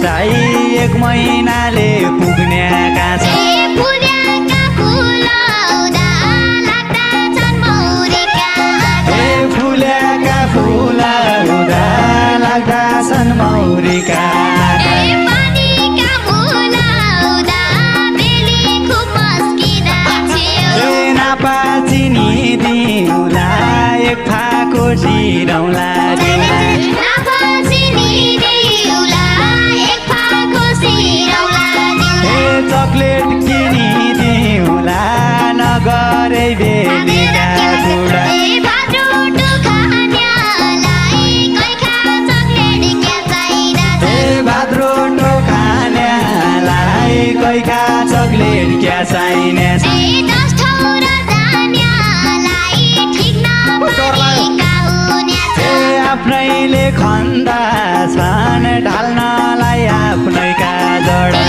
चाहिँ 1 महिनाले पुग्नेका छन् फुलेका फुलौदा लाग्दछन् मौरीका फुलेका फुलौदा लाग्दछन् मौरीका पानीका फुलौदा बेली खुब मस्किँदा छियो नापा चिनी दिउँला 1 फाको सिरौला चकलेट किनिदिउँला नगरे बेबीका कुरा भाद्रोटो खानेलाई कैका चकलेट क्या चाहिने आफ्नैले खन्दा छन् ढाल्नलाई आफ्नैका जडा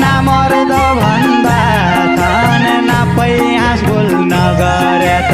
नामर्द भन्दा छन् नापै हाँस बोल नगरे त